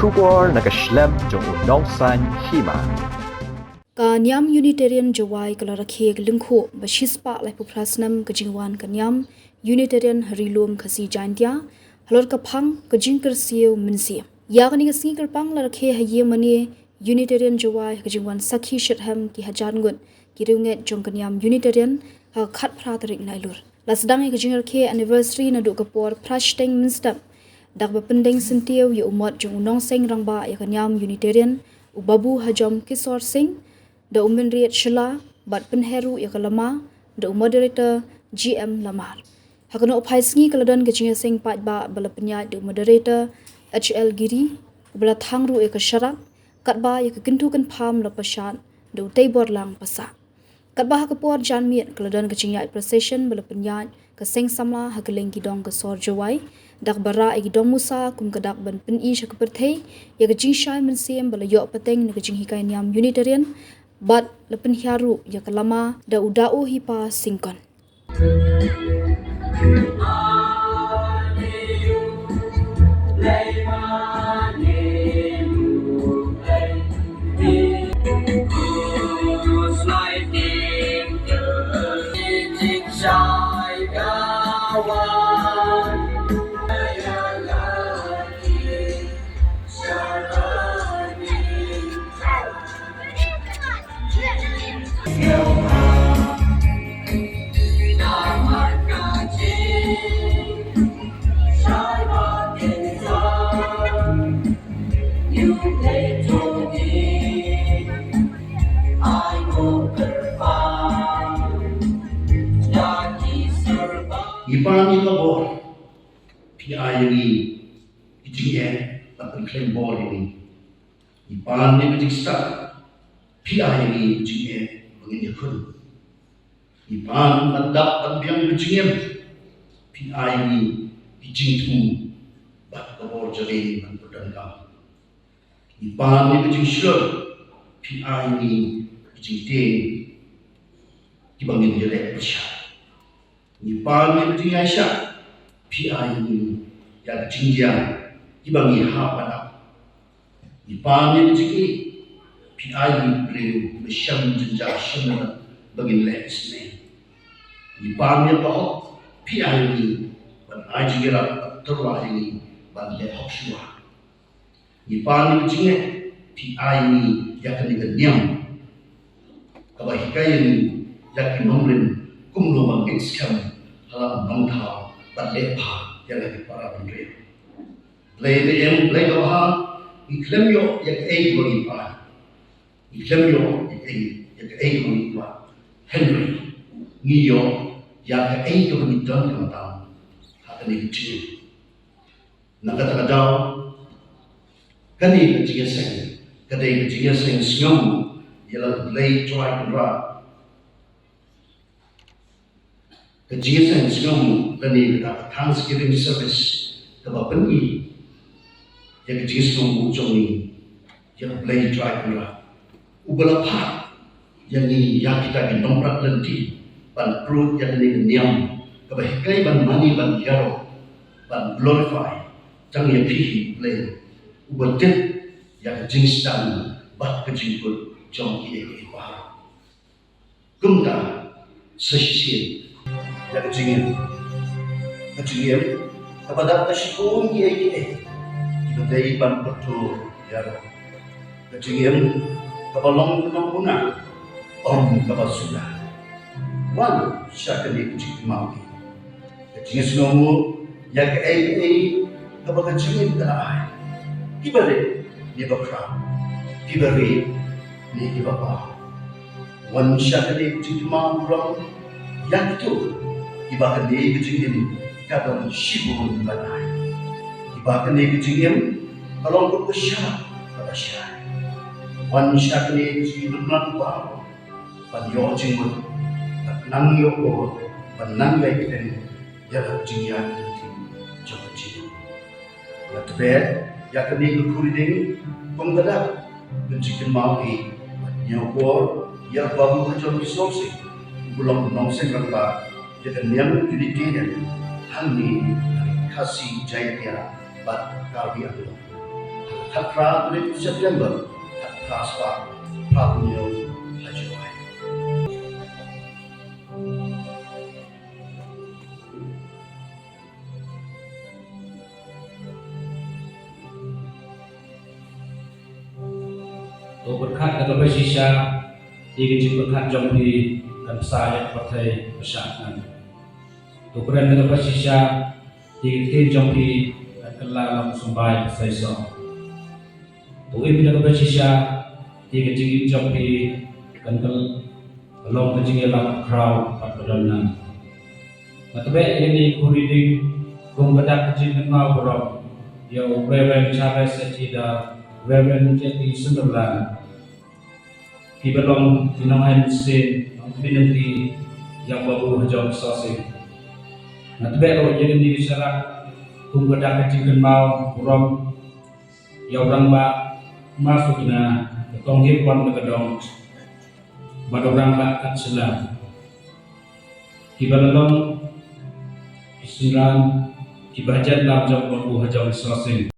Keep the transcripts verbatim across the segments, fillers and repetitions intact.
Khubor na ka shlem jong u Nongsaiñ Hima. Ka niam Unitarian Jowai ka la rakhe ka lyngkhuh ba shispah laiphew phra snem ka jingwan ka niam Unitarian ha Ri Lum Khasi Jaintia halor ka phang ka jingkyrsiew mynsiem. Ïa kane ka sngi kyrpang la rakhe ha ïing mane Unitarian Jowai ha ka jingwan sakhi shitrhem ki hajar ngut ki riewngeit jong ka niam Unitarian ha ka khatphra tarik Nailur. La sdang ïa ka jingrakhe anniversary naduh ka por phra shiteng mynstep da kaba pyndeng syntiew ïa u mot jong u nongseng rangbah ïa ka niam Unitarian, u Babu Hajom Kisor Singh, da u Mynriat Shylla, bad pynher ruh ïa ka lama da u moderator G M Lamar. Ha ka nohphai sngi ka la don ka jingïaseng paidbah ba la pynïaid da u moderator H L Giri, uba la thang ruh ïa ka sharak, katba ïa ka kyntu kynpham la pynshad da u Teiborlang Passah. Katba ha ka por janmiet ka la don ka jingïaid procession ba la pynïaid ka seng samla ha kylleng ki dong ka sor Jowai, da kaba rah ïa ki dong musa kum ka dak ban pyni sha ka pyrthei ïa ka jingshai mynsiem ba la ïoh pateng na ka jinghikai niam Unitarian, bad la pynhiar ruh ïa ka lama da u Daw Hipa Syngkon. Ngi pan ïa ka bor phi ai ïa ngi, ki jingeh, bad pynkhlaiñ bor ïa ngi. Ngi pan ïa ka jingstad phi ai ïa ngi, ki jingeh ba ngin ïakhun. Ngi pan ban dap ban biang ïa ka jingim phi ai ïa ngi, ki jingthmu bad ka bor jong ngi ban pyndonkam. Ngi pan ïa ka jingshlur phi ai ïa ngi, ki jingtieng kiba ngin ïaleh pyrshah. Ngi pan ïa ka jingïaishah phi ai ïa ngi, ïa ka jingjia kiba ngi hap ban ap. Ngi pan ïa ka jingïeit phi ai ïa ngi, briew ba shem jynjar shem ïa ba ngin leh isynei. Ngi pan ïa ka hok phi ai ïa ngi, ban ai jingïarap bad tyrwa ïa ngi ban leh hok shuwa. Ngi pan ïa ka jingngeit phi ai ïa ngi, ïa kane ka niam kaba hikai ïa ngi ïa ki nongrim kumno ban ngeit skhem ha la u nongthaw bad leh bha ïa la ki para bynriew. Blei ba im, Blei ba bha, ngi khlem ïoh ïa kaei kaba ngi pan. Ngi khlem ïoh ïa kaei, ïa kaei kaba ngi kwah. Hynrei ngi ïoh ïa kaei kaba ngi donkam tam ha kane ka jingim. Na kata ka daw, kane ka jingïaseng ka dei ka jingïaseng sngewbha ïa la U Blei Trai Kynrad. Ka jingïaseng sngewbha lane kata ka Thanksgiving service kaba pyni ïa ka jingsngewbha jong ngi ïa U Blei Trai Kynrad, uba la phah ïa ngi, ïa kita ki nongbrat lynti, ban pynrung ïa kane ka niam kaba hikai ban mane ban ïaroh, ban glorify tang ïa phi hi Blei, uba tip ïa ka jingsdang bad ka jingkut jong kiei kiei baroh. Kumta sa shisien ïa ka jingim, ka jingim kaba dap da shibun kiei kiei kiba dei ban pyntur ïaroh. Ka jingim kaba long ka nongmuna, ym kaba suda. Wan sha kane ka jingkynmaw, ka jingsngewnguh ïa kaei kaei kaba ka jingim ka la ai. Kiba rit ne ba khraw, kiba rit ne kiba paw. Wan sha kane ka jingkynmaw burom ïa kito kiba kane ka jingim ka don shibun ban ai. Kiba kane ka jingim ka long kum ka sharap kaba shai. Wan sha kane ka jingim ban ban ïoh jingmut, ban nang ïoh bor, ban nang ïai kren ïa la ka jingïaid lynti jong ka jingim. Nga tbit ïa kane ka khuri dieng kum ka dak ka jingkynmaw hi, ban ñiew bor ïa Babu Hajom Kisor Singh, uba long nongseng rangbah ïa ka niam Unitarian hangne ha Khasi Jaiñtia bad Karbi Anglong. Khatphra tarik September, khatphra spah phra phew hynñiew ha Jowai. To pyrkhat da kaba shisha ïa ka jingpyrkhat jong phi kan bsa ïa ka pyrthei ba shah shnong. To kren da kaba shisha ïa ka ktien jong phi kan kylla ïa ka symbai ba shisha. To im da kaba shisha ïa ka jingim jong phi kan kylla long ka jingïalam khraw bad ba don nang. Nga tbeh ïa kane ka khuri ding kum ka dak ka jingkynmaw burom ïa u Reverend Charles Seti da Reverend Jackie Sunderland, kiba long ki nongaiñ mynsiem, nongpynlong ïa u Babu Hajong Sosing. Nga tbeh ruh ïa kane ka sharak kum ka dak ka jingkynmaw burom ïa u Rangbah Masukna, ka Kong Hipon ka Dong, bad u Rangbah Katsila, kiba la long ki synran kiba hajan tam jong u Babu Hajong Sosing.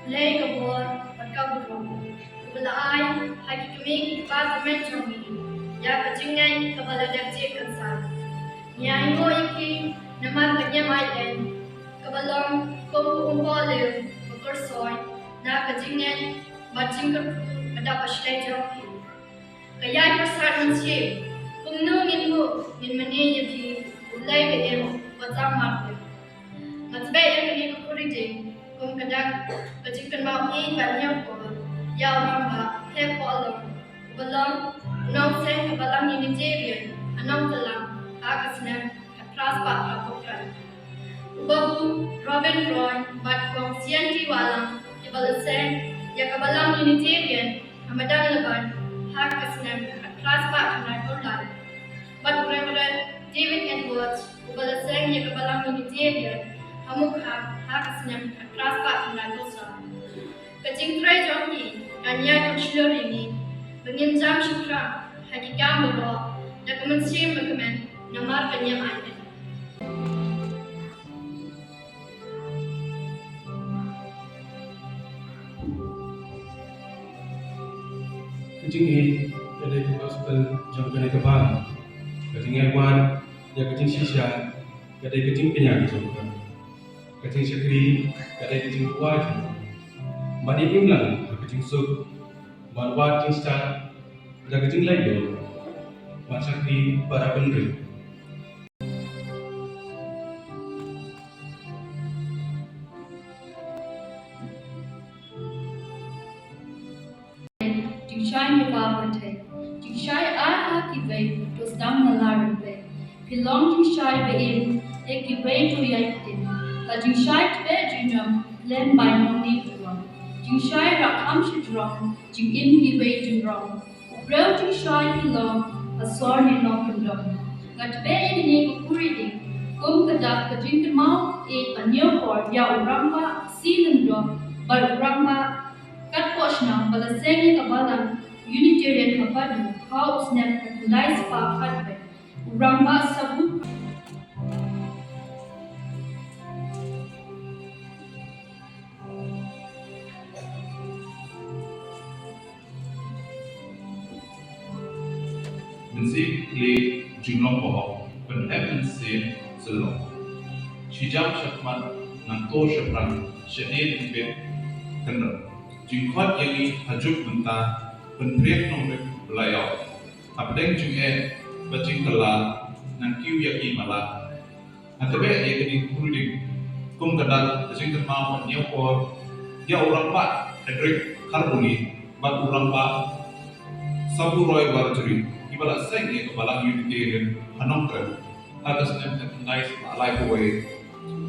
Lei ka bor bad ka burom kaba la ai ha ki kmie ki kpa tymmen jong ngi ïa ka jingngeit kaba la dep jied kan sah. Ngi ainguh ïa ki namar ka niam ai ei kaba long kum ka umpoh lem ba kyrsoi na ka jingngeit bad jingkyrkhu ka dap ba shlei jong ki. Ka ïai pyrsad mynsiem, kumno ngin buh ngin mane ïa phi, U Blei ba im, wat sam marwei. Nga tbeh ïa kane ka khuri ding kum ka dak ka jingkynmaw ïeit bad ñiewkor ïa u Rangbah Hep Pohlong, uba long u nongseng ka Balang Unitarian ha Nongtlang ha ka snem khatphra spah khatphra. U Babu Robin Roy bad Kong Sianti Walang kiba la seng ïa ka Balang Unitarian ha Madanlaban ha ka snem khatphra spah khyndai phew lai. Bad u Reverend David Edwards uba la seng ïa ka Balang Unitarian ha Mukhang ha ka snem khatphra spah khyndai phew saw. Ka jingtrei jong ki kan ïai pynshlur ïa ngi ba ngin jam shaphrang ha ki kam baroh da ka mynsiem ba kmen namar ka niam ai ei. Ka jingïeit ka dei ka gospel jong kane ka bam. Ka jingïaid wad ïa ka jingshisha ka dei ka jingkñia jong ka. Ka jingshakri ka dei ka jingkwah jong ka. Ban ïa im lang ha ka jingsuk, ban wad jingstad da ka jingleh ïoh, ban shakri para bynriew. Jingshai ha ka pyrthei, jingshai ai ha kiwei, to sdang na la rympei. Phi long jingshai ba im, ïa kiwei to ïai ktien. La jingshai tbeh junom, lem bai nongni burom. Jingshai rakham shajrong, jingim kiwei jingrong. U briew jingshai phi long, ha sor ne nongkyndong. Nga tbeh ïa kane ka khuri ding kum ka dak ka jingkynmaw ïeit bad ñiewkor ïa u Rangbah C. Lyngdoh bad u Rangbah Katpoh Shnong ba la seng ïa ka Balang Unitarian ha Padu ha u snem khatkhyndai spah khatwei. U Rangbah Sabu Mynsiem Khlieh, jinglong bahok, pynheh mynsiem sylloh. Shi jam shakhmat, nangto shaphrang, shadien ïa ki bit kynrad. Jingkhot ïa ngi ha juk mynta, pynpriang nongrim ba la ïoh. Hapdeng jingeh bad jingkylla, nang kiew ïa ki mala. Nga tbeh ïa kane ka khuri ding kum ka dak ka jingkynmaw bad ñiewkor ïa u Rangbah Hedrick Kharbuli bad u Rangbah Sabu Roy Warjri, kiba la seng ïa ka Balang Unitarian ha Nongkrem ha ka snem khatkhyndai spah laiphew wei.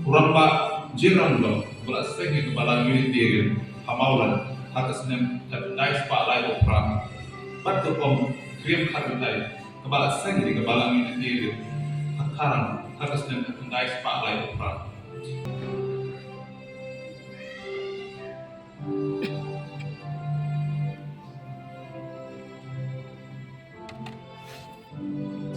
U Rangbah J. Ramlong, uba la seng ïa ka Balang Unitarian ha Mawlai ha ka snem khatkhyndai spah laiphew phra. Bad ka Kong Kriam Kharwithai, kaba la seng ïa ka Balang Unitarian ha Tharang ha ka snem khatkhyndai spah laiphew phra.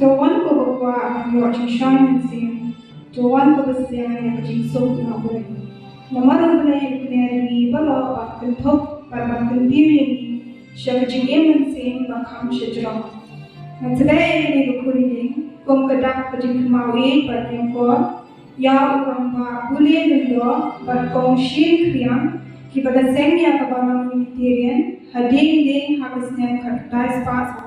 To wan ko ba kwah ban ïoh jingshai mynsiem, to wan ko ba sngewsih ïa ka jingsuk na U Blei. Namar U Blei u kner ïa ngi baroh ban kynthup bad ban kyntiew ïa ngi sha ka jingim mynsiem ba kham shajrong. Ngan sa kdew ïa kane ka khuri ding kum ka dak ka jingkynmaw ïeit bad ïa u Rangbah Bullion Lyngdoh bad Kong Shane Khriam, kiba la seng ïa ka Balang Unitarian hadien dien ha ka snem khatkhyndai spah